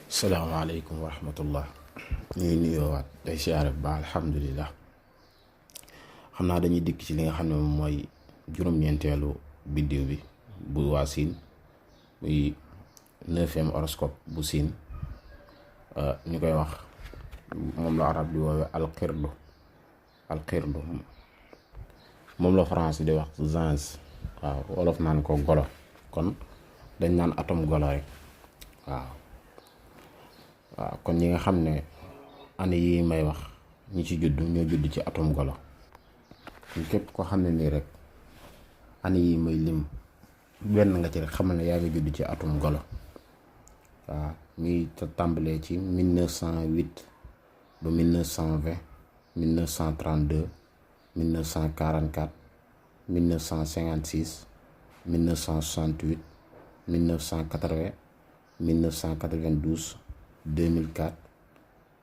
salaamaaleykum wa rahmatullah. ñu ngi nuyoowaat tey siyaare bu baax alhamdulilah. xam naa dañuy dikk ci li nga xam ne moom mooy juróom-ñeenteelu biddiw bi bu waa Siin muy 9e horoscope bu Siin ñu koy wax moom la arab di woowe alxirdu moom la français di wax zinc. waaw wolof naan ko golo, kon dañ naan atom golo rek. waaw kon ñi nga xam ne année yi may wax ñi ci judd ñoo judd ci atom golo. képp koo xam ne nii rek année yi may lim benn nga ci rek xamal ne yaa ngi judd ci atom golo. waaw ñuy tàmbalee ci 1908 ba 1920 1932 1944 1956 1968 1980 1992 2004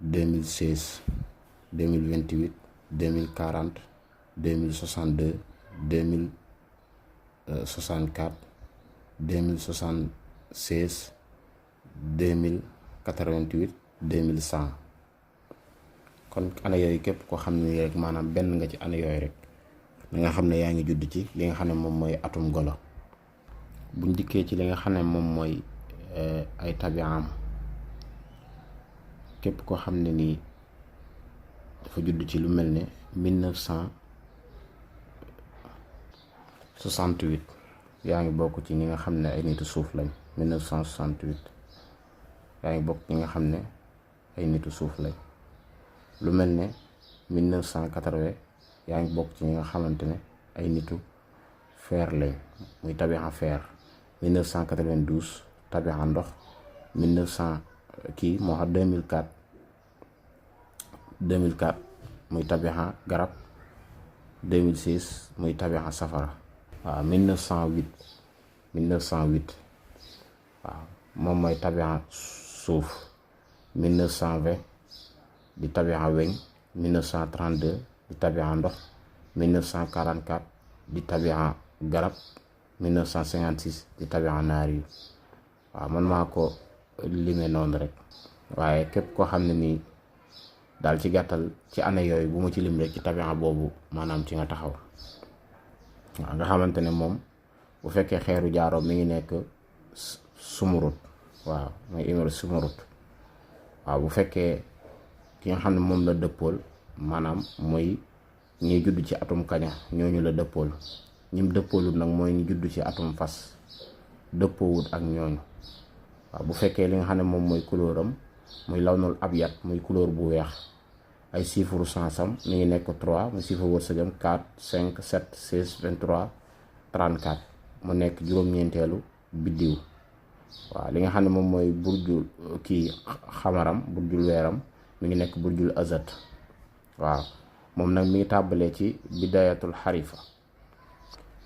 2016 2028 2040 2062 2064 2076 2088 2100. kon année yooyu képp koo xam ne rek maanaam benn nga ci année yooyu rek li nga xam ne yaa ngi judd ci li nga xam ne moom mooy atum golo. buñ dikkee ci li nga xam ne moom mooy ay tabi'am, képp koo xam ne nii dafa judd ci lu mel ne 1968 yaa ngi bokk ci ñi nga xam ne ay nitu suuf lañ. 1968 yaa ngi bokk ñi nga xam ne ay nitu suuf lañ. lu mel ne 1980 yaa ngi bokk ci ñi nga xamante ne ay nitu fer lañ, muy tabi'a fer. 1992 tabi'a ndox. 2004 muy tabi'a garab. 2006 muy tabi'a safara. waaw 1908 waaw moom mooy tabi'a suuf. 1920 di tabi'a weñ. 1932 di tabi'a ndox. 1944 di tabi'a garab. 1956 di tabi'a naar yi. waaw man maa ko limee noonu rek, waaye képp koo xam ne nii daal ci gàttal ci année yooyu bu ma ci lim rek ci tabi'a boobu maanaam ci nga taxaw. waaw nga xamante ne moom bu fekkee xeeru jaaroo mi ngi nekk sumurut. waaw mooy émeri sumurut. waaw bu fekkee ki nga xam ne moom la dëppool maanaam mooy ñi judd ci atum kaña ñooñu la dëppool. ñim dëppoolut nag mooy ñu judd ci atum fas dëppoowut ak ñooñu. waaw bu fekkee li nga xam ne moom mooy couleur am muy lawnul abyad muy couleur bu weex, ay chiffre sansam mi ngi nekk 3 muy chiffre wërsëgam 4 5 7 16 23 34 mu nekk juróom-ñeenteelu biddiw. waaw li nga xam ne moom mooy burjul xamaram burjul weeram mi ngi nekk burjul azat. waaw moom nag mi ngi tàmbalee ci bidayatul xarifa,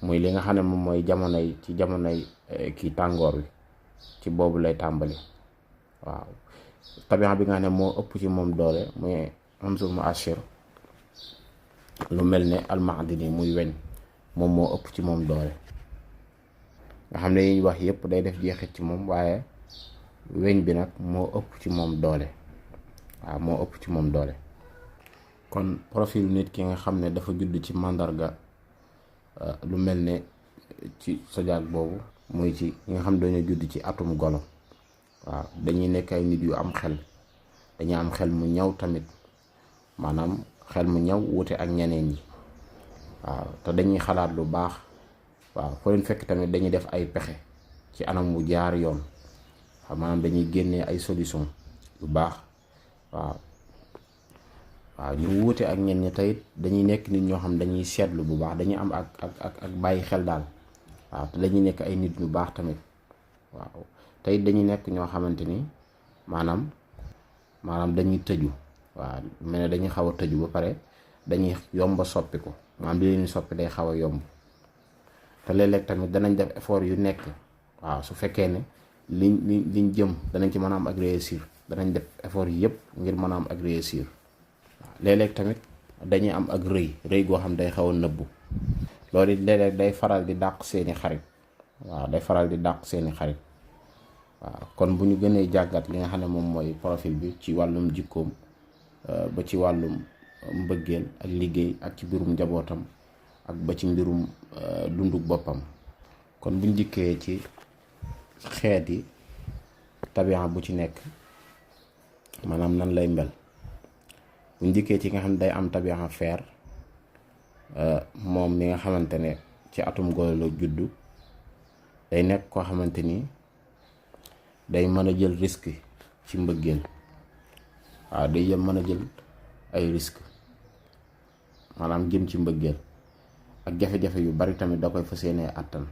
muy li nga xam ne moom mooy jamonoy tàngoor wi, ci boobu lay tàmbali. waaw tabi'a bi nga xam ne moo ëpp ci moom doole muy unsur mu'ashir, lu mel ne almaadini muy weñ, moom moo ëpp ci moom doole. nga xam ne yi ñu wax yépp day def jeexit ci moom, waaye weñ bi nag moo ëpp ci moom doole. waaw moo ëpp ci moom doole. kon profil nit ki nga xam ne dafa judd ci màndarga lu mel ne ci sojaak boobu, muy ci ñi nga xam dañoo judd ci atum golo. waaw dañuy nekk ay nit yu am xel, dañuy am xel mu ñaw tamit, maanaam xel mu ñaw wute ak ñeneen ñi. waaw te dañuy xalaat lu baax. waaw foo leen fekk tamit dañuy def ay pexe ci anam mu jaar yoon. waaw maanaam dañuy génnee ay solution yu baax. waaw ñu wute ak ñenn ñi tey dañuy nekk nit ñoo xam dañuy seetlu bu baax, dañuy am ak bàyyi xel daal. waaw te dañuy nekk ay nit ñu baax tamit. waaw tey dañuy nekk ñoo xamante ni maanaam dañuy tëju. waaw mel ne dañuy xaw a tëju ba pare dañuy yomba soppi ko, maanaam li leen soppi day xaw a yomb. te léeg-léeg tamit danañ def effort yu nekk. waaw su fekkee ne liñ jëm danañ ci mën a am ak réussir, danañ def effort yi yëpp ngir mën a am ak réussir. waaw léeg-léeg tamit dañuy am ak rëy goo xam day xaw a nëbbu. loolu it léeg-léeg day faral di dàq seeni xarit. waaw day faral di dàq seeni xarit. waaw kon bu ñu gënee jàggat li nga xam ne moom mooy profil bi ci wàllum jikkoom ba ci wàllum mbëggeel ak liggéey ak ci mbirum njabootam ak ba ci mbirum dunduk boppam. kon buñ dikkee ci xeet yi tabian bu ci nekk maanaam nan lay mel, buñ dikkee ci nga xam ne day am tabian feer, moom mi nga xamante ne ci atum golo la juddu, day nekk koo xamante ni day mën a jël risque ci mbëggeel. waaw day mën a jël ay risque maanaam jëm ci mbëggeel ak jafe-jafe yu bari tamit da koy fas yéenee àttan.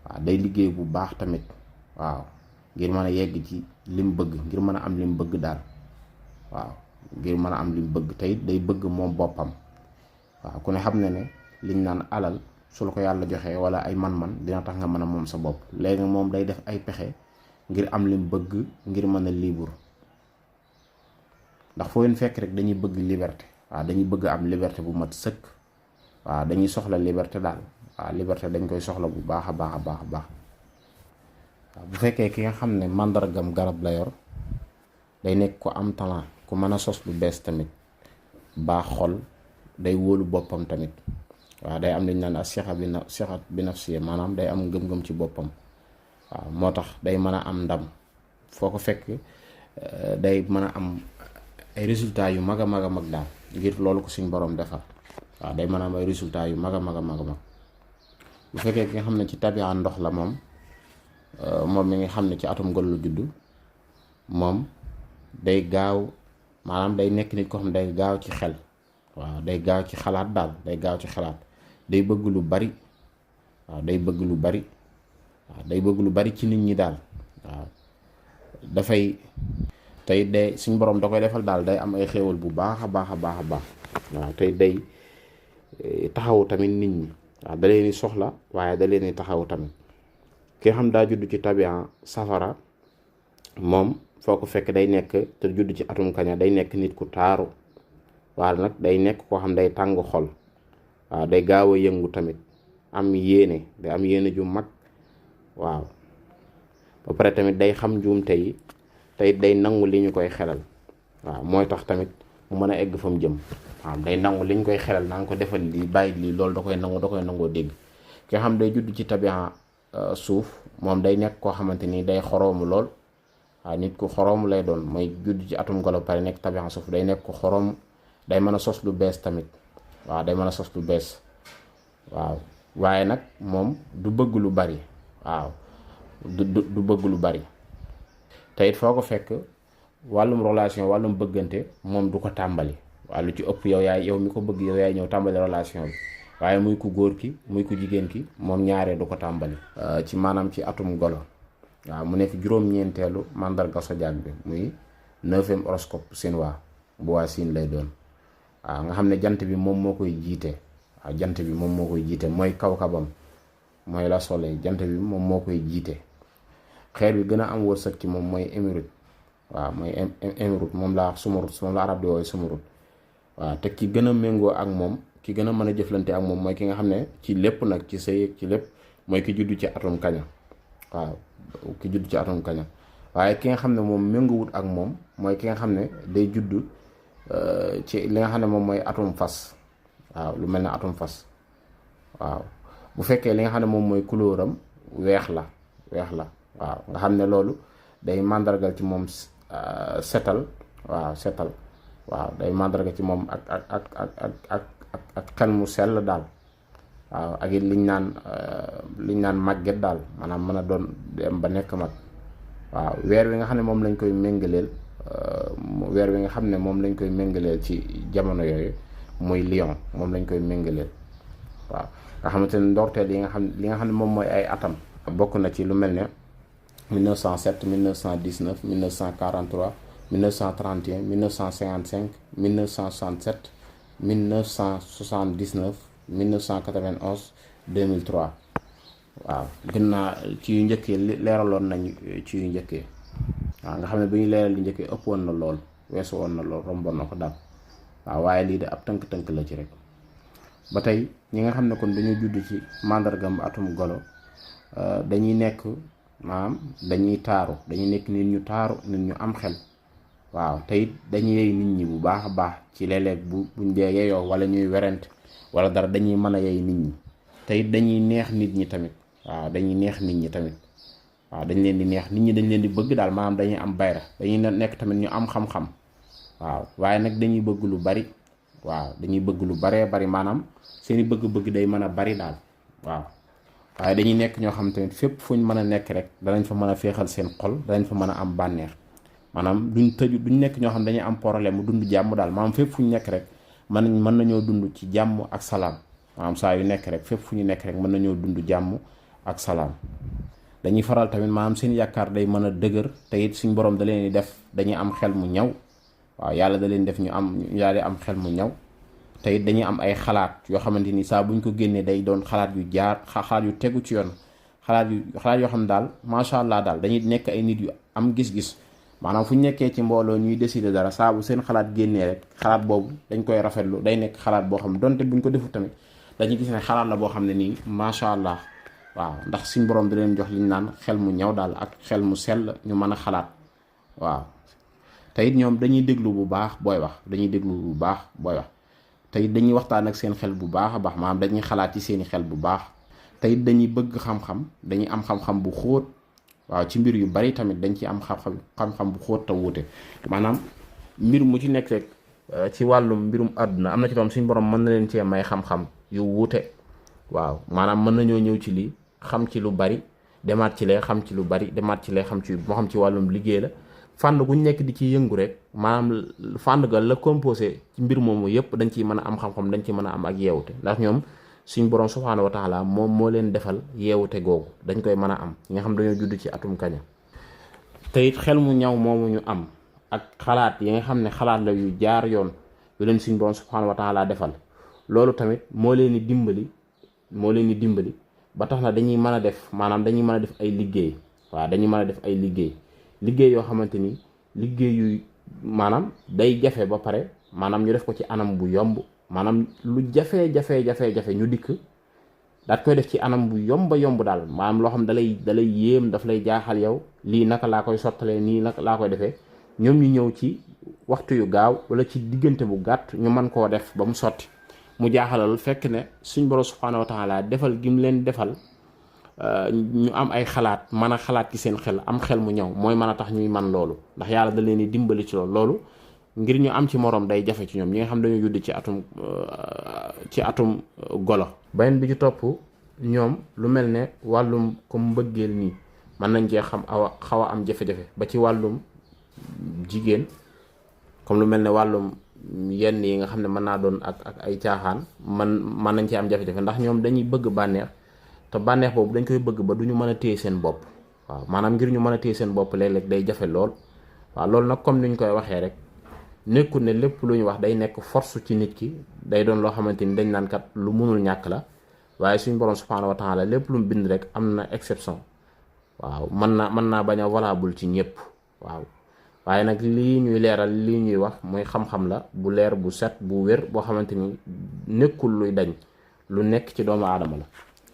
waaw day liggéey bu baax tamit, waaw ngir mën a yegg ci lim bëgg, ngir mën a am lim bëgg daal. waaw ngir mën a am lim bëgg tey day bëgg moom boppam. waaw ku ne xam ne ne liñ naan alal su la ko yàlla joxee wala ay man-man dina tax nga mën a moom sa bopp. léegi moom day def ay pexe ngir am lim bëgg, ngir mën a libre. ndax foo leen fekk rek dañuy bëgg liberté. waaw dañuy bëgg am liberté bu mat sëkk. waaw dañuy soxla liberté daal. waaw liberté dañ koy soxla bu baax a baax a baax a baax. waaw bu fekkee ki nga xam ne màndargam garab la yor, day nekk ku am talent, ku mën a sos lu bees tamit, baax xol, day wóolu boppam tamit. waaw day am li ñu naan sixa bi nafsi, maanaam day am ngëm-ngëm ci boppam. waaw moo tax day mën a am ndam foo ko fekk, day mën a am ay résultats yu mag a mag a mag daal, ngir loolu ko suñ borom defar. waaw day mën a am ay résultats yu mag a mag a mag a mag. bu fekkee ki nga xam ne ci tabia ndox la moom mi nga xam ne ci atum gol lu juddu, moom day gaaw, maanaam day nekk nit ko xam day gaaw ci xel. waaw day gaaw ci xalaat daal, day gaaw ci xalaat, day bëgg lu bari. waaw day bëgg lu bari. waaw day bëgg lu bari ci nit ñi daal. waaw dafay tey day suñ borom da koy defal daal, day am ay xéewal bu baax a baax a baax a baax. waaw tey day taxawu tamit nit ñi. waaw da leen di soxla waaye da leen di taxawu tamit. ki nga xam daa judd ci tabian safara, moom foo ko fekk day nekk te judd ci atum kaña, day nekk nit ku taaru. waaye nag day nekk koo xam day tàng xol. waaw day gaaw a yëngu tamit, am yéene, day am yéene ju mag. waaw ba pare tamit day xam njuumte yi, tey day nangu li ñu koy xelal. waaw mooy tax tamit mu mën a egg fa mu jëm. waaw day nangu li ñu koy xelal, naa nga ko defal lii bàyyi lii, loolu da koy nangoo dégg. ki nga xam day judd ci tabian suuf, moom day nekk koo xamante ni day xoroomu lool. waaw nit ku xoroomu lay doon, mooy judd ci atum golo pare nekk tabian suuf, day nekk ko xoroomu, day mën a sos lu bees tamit. waaw day mën a sos lu bees. waaw waaye nag moom du bëgg lu bari. waaw du bëgg lu bari. te it foo ko fekk wàllum relation, wàllum bëggante moom du ko tàmbali. waaw lu ci ëpp yow mi ko bëgg yow yaay ñëw tàmbali relation bi. waaye muy ku góor ki muy ku jigéen ki, moom ñaaree du ko tàmbali. ci maanaam ci atum golo. waaw mu nekk juróom-ñeenteelu mandarga zodiaque bi, muy 9e horoscope chinois bu waa Siin lay doon. waaw nga xam ne jant bi moom moo koy jiite. waaw jant bi moom moo koy jiite, mooy kawkabam, mooy la soleil. jant bi moom moo koy jiite. xeer bi gën a am wërsëg ci moom mooy émeraude. waaw mooy émeraude, moom laa wax sumurut, moom la arab di woowe sumurut. waaw te ki gën a méngoo ak moom, ki gën a mën a jëflante ak moom mooy ki nga xam ne ci lépp nag, ci sëy ci lépp, mooy ki juddu ci atum kaña. waaw ki juddu ci atum kaña. waaye ki nga xam ne moom méngoowut ak moom mooy ki nga xam ne day juddu ci li nga xam ne moom mooy atum fas. waaw lu mel ne atum fas. waaw bu fekkee li nga xam ne moom mooy couleuram weex la. waaw nga xam ne loolu day màndargal ci moom setal. waaw setal. waaw day màndargal ci moom ak xel mu sell daal. waaw ak it liñ naan màgget daal, maanaam mën a doon dem ba nekk mag. waaw weer wi nga xam ne moom lañ koy méngaleel, ci jamono yooyu muy lion, moom lañ koy méngaleel. waaw nga xamante ne ndorteel li nga xam ne moom mooy ay atam, bokk na ci lu mel ne 1907 1919 1943 1931 1955 1967 1979 1991 2003. waaw gën naa ci yu njëkkee leeraloon nañ ci yu njëkkee. waaw nga xam ne bi ñu leeral li njëkkee ëpp woon na lool, weesu woon na lool, romboon na ko daal. waaw waaye lii de ab tënk-tënk la ci rek. ba tey ñi nga xam ne kon dañoo judd ci màndargam atum golo, dañuy nekk maanaam dañuy taaru, dañuy nekk nit ñu taaru, nit ñu am xel. waaw te it dañuy yey nit ñi bu baax a baax ci léeg-léeg buñ dee yeyoo wala ñuy werante wala dara dañuy mën a yey nit ñi. te it dañuy neex nit ñi tamit. waaw dañuy neex nit ñi tamit. waaw dañ leen di neex nit ñi, dañ leen di bëgg daal, maanaam dañuy am bayra, dañuy nekk tamit ñu am xam-xam. waaw waaye nag dañuy bëgg lu bari. waaw dañuy bëgg lu baree bari, maanaam seeni bëgg-bëgg day mën a bari daal. waaw waaye dañuy nekk ñoo xam tamit fépp fuñ mën a nekk rek danañ fa mën a féexal seen xol, danañ fa mën a am bànneex. maanaam duñ nekk ñoo xam dañuy am problème mu dund jàmm daal, maanaam fépp fu ñu nekk rek mën nañoo dund ci jàmm ak salaam. maanaam saa yu nekk rek fépp fu ñu nekk rek mën nañoo dund jàmm ak salaam. dañuy faral tamit maanaam seen yaakaar day mën a dëgër, te it suñ borom da leen di def dañuy am xel mu ñaw. waaw yàlla da leen def ñu daal di am xel mu ñaw. te it dañuy am ay xalaat yoo xamante ni saa buñ ko génnee day doon xalaat yu xalaat yu tegu ci yoon, xalaat yoo xam ne daal macha allah daal dañuy nekk ay nit yu am gis-gis. maanaam fu ñu nekkee ci mbooloo ñuy décider dara, saa bu seen xalaat génnee rek xalaat boobu dañ koy rafetlu, day nekk xalaat boo xam ne donte buñ ko defu tamit dañuy gis ne xalaat la boo xam ne nii macha allah. waaw ndax suñ borom da leen jox liñ naan xel mu ñaw daal ak xel mu sell, ñu mën a xalaat. waaw te it ñoom dañuy déglu bu baax booy wax, dañuy déglu bu baax booy wax. te it dañuy waxtaan ak seen xel bu baax a baax, maanaam dañuy xalaat ci seeni xel bu baax. te it dañuy bëgg xam-xam, dañuy am xam-xam bu xóot. waaw ci mbir yu bari tamit dañ ci am xam-xam bu xóot te wuute. maanaam mbir mu ci nekk rek ci wàllum mbirum àdduna am na ci doom suñ borom mën na leen cee may xam-xam yu wuute. waaw maanaam mën nañoo ñëw ci lii xam ci lu bari, demaat ci lee xam ci lu bari, demaat ci lee xam ci moo xam ci wàllum liggéey la. fànn guñ nekk di ci yëngu rek maanaam fànn ga la composé ci mbir moomu yëpp dañ ciy mën a am xam-xam, dañ ciy mën a am ak yeewute. ndax ñoom suñ borom subhaanahu wa taala moom moo leen defal yeewute googu, dañ koy mën a am. ñi nga xam dañoo judd ci atum kaña. te it xel mu ñaw moomu ñu am ak xalaat yi nga xam ne xalaat la yu jaar yoon yu leen suñ borom subhaanahu wa taala defal, loolu tamit moo leen di dimbali ba tax na dañuy mën a def, maanaam dañuy mën a def ay liggéey. waaw dañuy mën a def ay liggéey yoo xamante ni liggéey yu maanaam day jafe ba pare maanaam ñu def ko ci anam bu yomb. maanaam lu jafe ñu dikk daat koy def ci anam bu yomb daal, maanaam loo xam dalay yéem, daf lay jaaxal yow. lii naka laa koy sottalee, nii naka laa koy defee. ñoom ñu ñëw ci waxtu yu gaaw wala ci diggante bu gàtt ñu mën koo def ba mu sotti. mu jaaxalal fekk ne suñ borom subhaanahu wa taala defal gi mu leen defal ñu am ay xalaat, mën a xalaat ci seen xel, am xel mu ñëw mooy mën a tax ñuy man loolu. ndax yàlla da leen di dimbali ci loolu ngir ñu am ci moroom day jafe ci ñoom ñi nga xam dañoo judd ci atum golo. beneen bi ci topp ñoom lu mel ne wàllum comme mbëggeel nii mën nañ cee xaw a am jafe-jafe ba ci wàllum jigéen, comme lu mel ne wàllum yenn yi nga xam ne mën naa doon ak ay caaxaan mën nañ ci am jafe-jafe. ndax ñoom dañuy bëgg bànneex, te bànneex boobu dañ koy bëgg ba du ñu mën a téye seen bopp. waaw maanaam ngir ñu mën a téye seen bopp léeg-léeg day jafe lool. waaw loolu nag comme ni ñu koy waxee rek nekkul ne lépp lu ñu wax day nekk force ci nit ki, day doon loo xamante ni dañ naan kat lu mënul ñàkk la. waaye suñu borom subhaanahu wa taala lépp lu mu bind rek am na exception. waaw mën naa bañ a valable ci ñëpp. waaw waaye nag lii ñuy leeral, lii ñuy wax mooy xam-xam la bu leer, bu set, bu wér, boo xamante ni nekkul luy dañ, lu nekk ci doomu aadama la.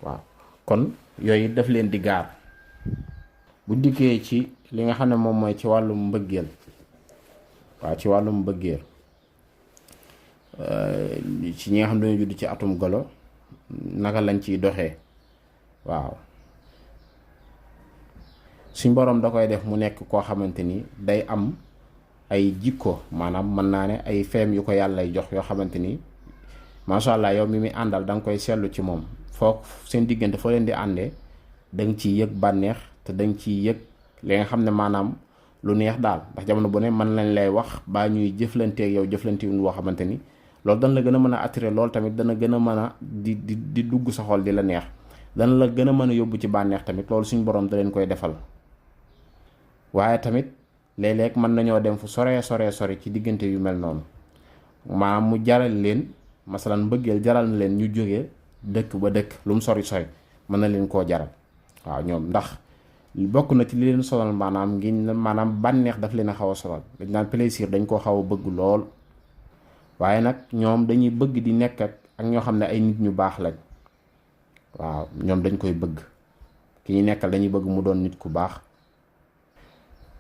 waaw kon yooyu daf leen di gaar. bu dikkee ci li nga xam ne moom mooy ci wàllum mbëggeel. waaw ci wàllum mbëggeel ci ñi nga xam ne dañoo judd ci atum golo naka lañ ciy doxee. waaw suñ borom da koy def mu nekk koo xamante ni day am ay jikko, maanaam mën naa ne ay feem yu ko yàllay jox yoo xamante ni macha allah yow mi àndal da nga koy seetlu ci moom. foo seen diggante foo leen di àndee da nga ciy yëg bànneex, te da nga ciy yëg li nga xam ne maanaam lu neex daal. ndax jamono bu ne mën lañ lay wax baa ñuy jëflanteeg yow jëflanteewuñ woo xamante ni loolu dana la gën a mën a attiré, loolu tamit dana gën a mën a di dugg sa xol di la neex, dana la gën a mën a yóbbu ci bànneex tamit. loolu suñ borom da leen koy defal. waaye tamit léeg-léeg mën nañoo dem fu sore ci diggante yu mel noonu, maanaam mu jaral leen, masalan mbëggeel jaral na leen ñu jógee dëkk ba dëkk, lu mu sori mën na leen koo jaral. waaw ñoom ndax bokk na ci li leen sonal maanaam bànneex daf leen a xaw a sonal. dañ naan plaisir dañ koo xaw a bëgg lool. waaye nag ñoom dañuy bëgg di nekk ak ñoo xam ne ay nit ñu baax lañ. waaw ñoom dañ koy bëgg. ki ñu nekkal dañuy bëgg mu doon nit ku baax.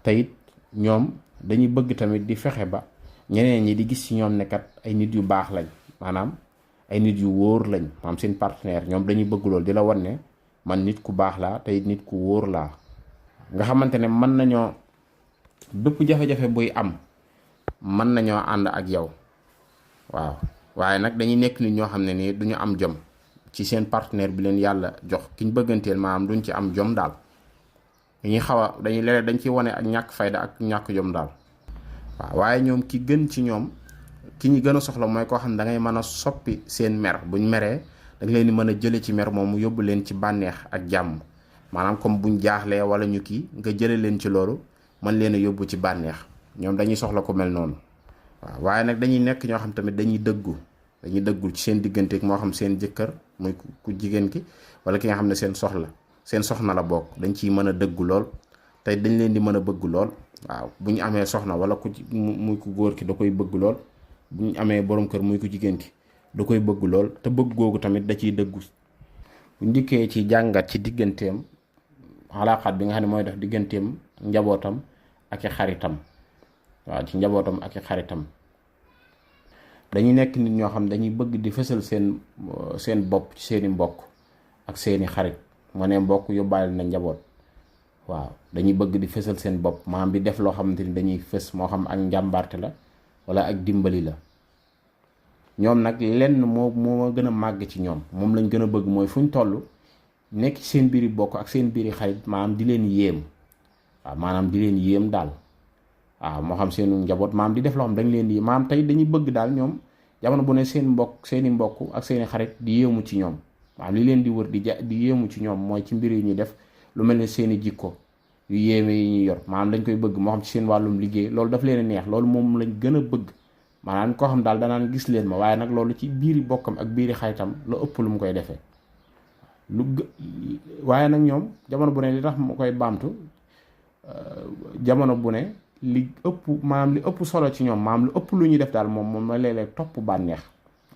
te it ñoom dañuy bëgg tamit di fexe ba ñeneen ñi di gis ci ñoom ne kat ay nit yu baax lañ, maanaam ay nit yu wóor lañ, maanaam seen partenaire ñoom dañuy bëgg loolu di la wan ne man nit ku baax laa te it nit ku wóor laa. nga xamante ne mën nañoo bépp jafe-jafe buy am mën nañoo ànd ak yow. waaw waaye nag dañuy nekk nit ñoo xam ne nii duñu am jom ci seen partenaire bi leen yàlla jox ki ñu bëgganteel, maanaam duñ ci am jom daal. dañuy xaw a dañuy léeg dañ ciy wane ak ñàkk fayda ak ñàkk jom daal. waaw waaye ñoom ki gën ci ñoom, ki ñu gën a soxla mooy koo xam ne da ngay mën a soppi seen mer. buñ meree da nga leen di mën a jële ci mer moom mu yóbbu leen ci bànneex ak jàmm. maanaam comme buñ jaaxlee wala ñu kii nga jële leen ci loolu mën leen a yóbbu ci bànneex. ñoom dañuy soxla ko mel noonu. waaw waaye nag dañuy nekk ñoo xam tamit dañuy dëggul ci seen digganteeg moo xam seen jëkkër muy ku jigéen ki wala ki nga xam ne seen soxna la bokk. dañ ciy mën a dëggu lool te dañ leen di mën a bëgg lool. waaw bu ñu amee soxna wala muy ku góor ki da koy bëgg lool, bu ñu amee borom kër muy ku jigéen ki da koy bëgg lool te bëgg googu tamit da ciy dëggu. bu ndikkee ci jàngat ci digganteem xalaaxaat bi nga xam ne mooy dox digganteem njabootam ak i xaritam. waaw ci njabootam ak i xaritam dañuy nekk nit ñoo xam dañuy bëgg di fësal seen bopp ci seeni mbokk ak seeni xarit. moo ne mbokk yóbbaale na njaboot. waaw dañuy bëgg di fësal seen bopp, maanaam di def loo xamante ni dañuy fës, moo xam ak njàmbarte la wala ak dimbali la. ñoom nag lenn moo gën a màgg ci ñoom, moom lañ gën a bëgg, mooy fu ñu toll nekk ci seen biiri bokk ak seen biiri xarit, maanaam di leen yéem. waaw maanaam di leen yéem daal. waaw moo xam seenu njaboot maanaam di def loo xam dañ leen di maanaam tey dañuy bëgg daal ñoom jamono bu ne seeni mbokk ak seeni xarit di yéemu ci ñoom. maanaam li leen di wër di yéemu ci ñoom mooy ci mbir yi ñuy def, lu mel ne seeni jikko yu yéeme yi ñuy yor. maanaam dañ koy bëgg moo xam ci seen wàllum liggéey, loolu daf leen a neex, loolu moom lañ gën a bëgg. maanaam koo xam daal danaan gis leen ma, waaye nag loolu ci biiri bokkam ak biiri xaritam la ëpp lu mu koy defee. waaye nag ñoom jamono bu ne li tax mu koy baamtu, jamono bu ne li ëpp solo ci ñoom, maanaam lu ëpp lu ñuy def daal moom la léeg-léeg topp bànneex.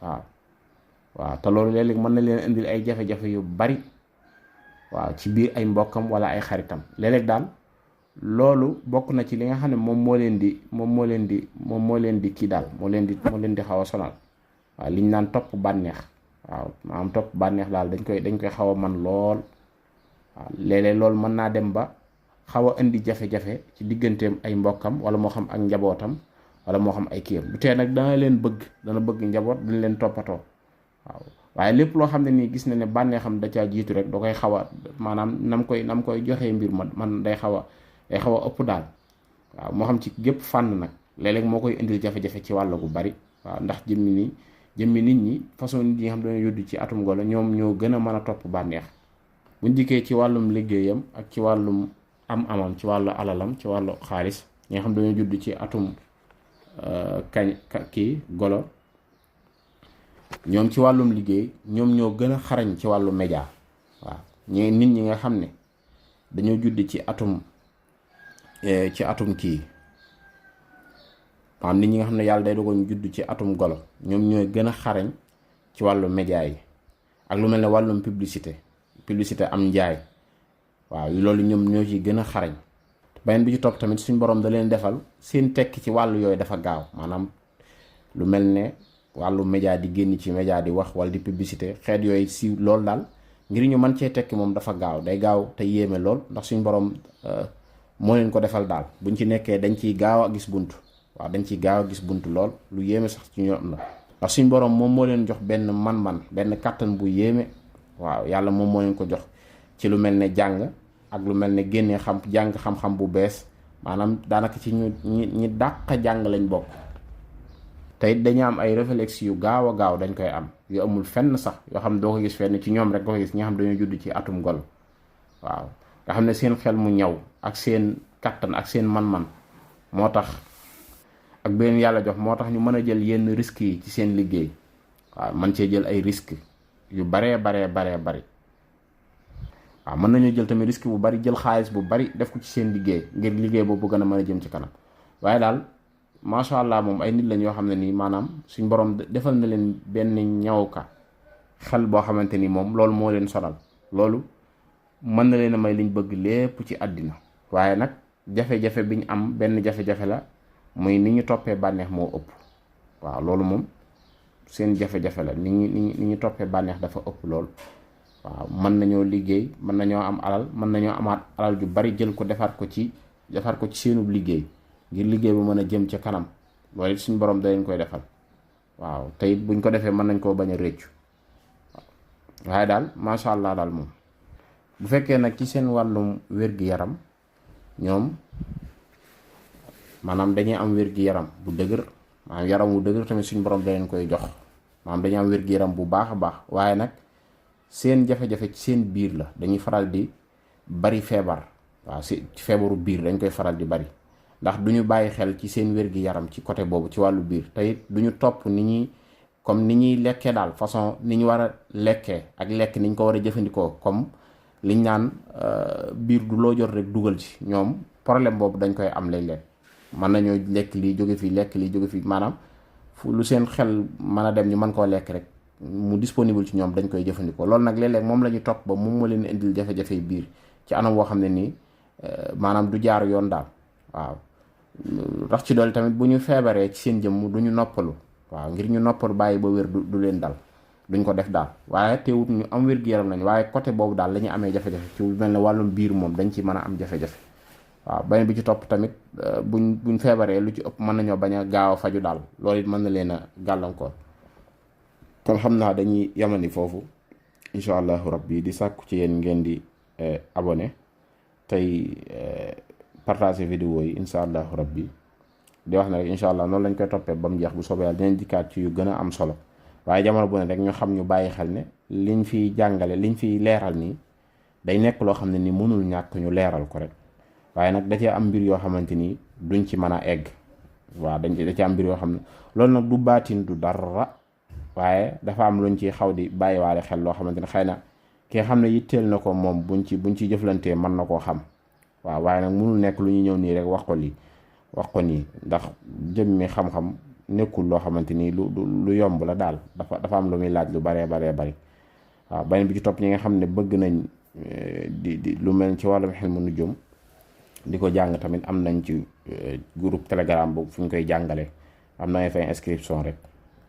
waaw te loolu léeg-léeg mën na leen indil ay jafe-jafe yu bari. waaw ci biir ay mbokkam wala ay xaritam léeg-léeg daal loolu bokk na ci li nga xam ne moom moo leen di kii daal moo leen di xaw a sonal. waaw liñ naan topp bànneex. waaw maanaam topp bànneex daal dañ koy xaw a man lool. waaw léeg-léeg loolu mën naa dem ba xaw a indi jafe-jafe ci digganteem ay mbokkam wala moo xam ak njabootam wala moo xam ay kiyam. du tee nag dana bëgg njaboot, dana leen toppatoo. waaw waaye lépp loo xam ne nii gis na ne bànneexam da caa jiitu rek da koy xaw a maanaam nam koy joxee mbir man day xaw a ëpp daal. waaw moo xam ci gépp fànn nag léeg-léeg moo koy indil jafe-jafe ci wàll gu bari. waaw ndax jëmmi nit ñi façon nit ñi nga xam ne dañoo yuddu ci atum golo ñoom ñoo gën a mën a topp bànneex. buñ dikkee ci wàllum liggéeyam ak ci wàllum amam ci wàllu alalam ci wàllu xaalis, ñi nga xam dañoo judd ci atum golo, ñoom ci wàllum liggéey ñoom ñoo gën a xarañ ci wàllu média. waaw nit ñi nga xam ne dañoo judd ci atum maanaam nit ñi nga xam ne yàlla day dogal ñu judd ci atum golo, ñoom ñooy gën a xarañ ci wàllu média yi ak lu mel ne wàllum publicité am njaay. waaw loolu ñoom ñoo ci gën a xarañ. beneen bi ci topp tamit suñ borom da leen defal seen tekki ci wàllu yooyu dafa gaaw, maanaam lu mel ne wàllu média di génn ci média di wax wala di publicité xeet yooyu si loolu daal ngir ñu mën cee tekki moom dafa gaaw, day gaaw te yéeme lool ndax suñ borom moo leen ko defal daal. buñ ci nekkee dañ ciy gaaw a gis bunt. waaw dañ ciy gaaw a gis bunt lool, lu yéeme sax ci ñoom la ndax suñ borom moom moo leen jox benn man-man, benn kàttan bu yéeme. waaw yàlla moom moo leen ko jox ci lu mel ne jàng ak lu mel ne génnee jàng xam-xam bu bees, maanaam daanaka ci ñi dàq jàng lañ bokk. te it dañu am ay réflexe yu gaaw a gaaw dañ koy am yu amul fenn sax, yoo xam ne doo ko gis fenn ci ñoom rek doo ko gis ñi nga xam dañoo judd ci atum gol. waaw nga xam ne seen xel mu ñaw ak seen kattan ak seen man-man moo tax ak benn yàlla jox moo tax ñu mën a jël yenn risques yi ci seen liggéey. waaw man cee jël ay risques yu bari. waaw mën nañu jël tamit risque bu bari, jël xaalis bu bari def ko ci seen liggéey ngir liggéey boobu gën a mën a jëm ci kanam. waaye daal macha allah moom ay nit lañ yoo xam ne nii maanaam suñ borom defal na leen benn ñawka xel boo xamante ni moom loolu moo leen sonal. loolu mën na leen a may liñ bëgg lépp ci àddina. waaye nag jafe-jafe biñ am benn jafe-jafe la muy ni ñu toppee bànneex moo ëpp. waaw loolu moom seen jafe-jafe la ni ñu toppee bànneex dafa ëpp lool. waaw mën nañoo liggéey, mën nañoo am alal, mën nañoo amaat alal ju bari jël ko defaat ko ci seenub liggéey ngir liggéey bu mën a jëm ca kanam. loolu it suñu borom da leen koy defal. waaw te it buñ ko defee mën nañ koo bañ a réccu. waaye daal macha allah daal moom bu fekkee nag ci seen wàllum wér-gi-yaram ñoom maanaam dañuy am wér-gi-yaram bu dëgër, maanaam yaram wu dëgër tamit suñu borom da leen koy jox. maanaam dañuy am wér-gi-yaram bu baax a baax, waaye nag seen jafe-jafe ci seen biir la. dañuy faral di bari feebar. waaw si feebaru biir dañ koy faral di bari ndax du ñu bàyyi xel ci seen wér-gi-yaram ci côté boobu ci wàllu biir. te it du ñu topp ni ñuy lekkee daal, façon ni ñu war a lekkee ak lekk ni ñu ko war a jëfandikoo. comme liñ naan biir du loo jot rek dugal ci. ñoom problème boobu dañ koy am léeg-léeg. mën nañoo lekk lii jóge fii, lekk lii jóge fii, maanaam fu lu seen xel mën a dem ñu mën koo lekk rek mu disponible ci ñoom dañ koy jëfandikoo. loolu nag léeg-léeg moom la ñu topp ba moom moo leen indil jafe-jafe biir ci anam woo xam ne nii maanaam du jaar yoon daal. waaw rax ci dool tamit bu ñu feebaree ci seen jëmm du ñu noppalu. waaw ngir ñu noppalu bàyyi ba wér du leen dal, duñ ko def daal. waaye teewut ñu am wér-gu-yaram lañ, waaye côté boobu daal la ñuy amee jafe-jafe ci mel ne wàllum biir moom dañ ci mën a am jafe-jafe. waaw beneen bi ci topp tamit buñ feebaree lu ci ëpp mën nañoo bañ a gaaw a faju daal. loolu it mën na leen a gàllankoor. kon xam naa dañuy yamani foofu incha allahu rabbi di sàkku ci yéen ngeen di abonné tey partager vidéo yi incha allahu rabbi di wax ne rek incha allah noonu lañ koy toppee ba mu jeex bu soobee yàlla dinañ dikkaat ci yu gën a am solo. waaye jamono bu ne rek ñu xam ñu bàyyi xel ne liñ fiy jàngale liñ fiy leeral nii day nekk loo xam ne ni mënul ñàkk ñu leeral ko rek. waaye nag da cee am mbir yoo xamante ni duñ ci mën a egg. waaw da cee am mbir yoo xam ne loolu nag du baatin du dara, waaye dafa am luñ ci xaw di bàyyiwaale xel loo xamante ne xëy na ki nga xam ne yitteel na ko moom buñ ci jëflantee mën na koo xam. waaw waaye nag mënul nekk lu ñu ñëw nii rek wax ko nii ndax jëmmi xam-xam nekkul loo xamante ni lu yomb la daal. dafa am lu muy laaj lu baree bari. waaw beneen bi ci topp ñi nga xam ne bëgg nañ di lu mel ci wàllum xilmu nujum di ko jàng tamit am nañ ci groupe telegram boobu fu ñu koy jàngale. am na ngay fay inscription rek.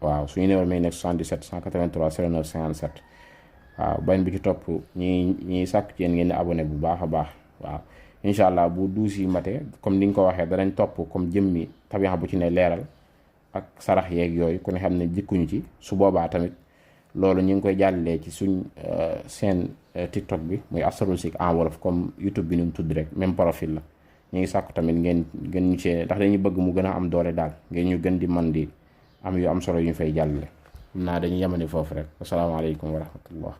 waaw suñu numéro may nekk 77 183 09 57. waaw beneen bi ci topp ñi sàkk ci yéen ngeen di abonné bu baax a baax. waaw incha allah bu 12 yi mate comme ni nga ko waxee danañ topp comme jëmmi tabixa bu ci ne leeral ak sarax yeeg yooyu ku ne xam ne jikkuñu ci. su boobaa tamit loolu ñu ngi koy jàllalee ci suñ seen TikTok bi muy Asrul Zik en wolof comme YouTube bi nu mu tudd rek même profil la. ñu ngi sàkku tamit ngeen gën ñu cee ndax dañuy bëgg mu gën a am doole daal ngeen ñu gën di man di am yu am solo yu ñu fay jàllale. xam naa dañuy yemani foofu rek. asalaamaaleykum wa rahmatullah.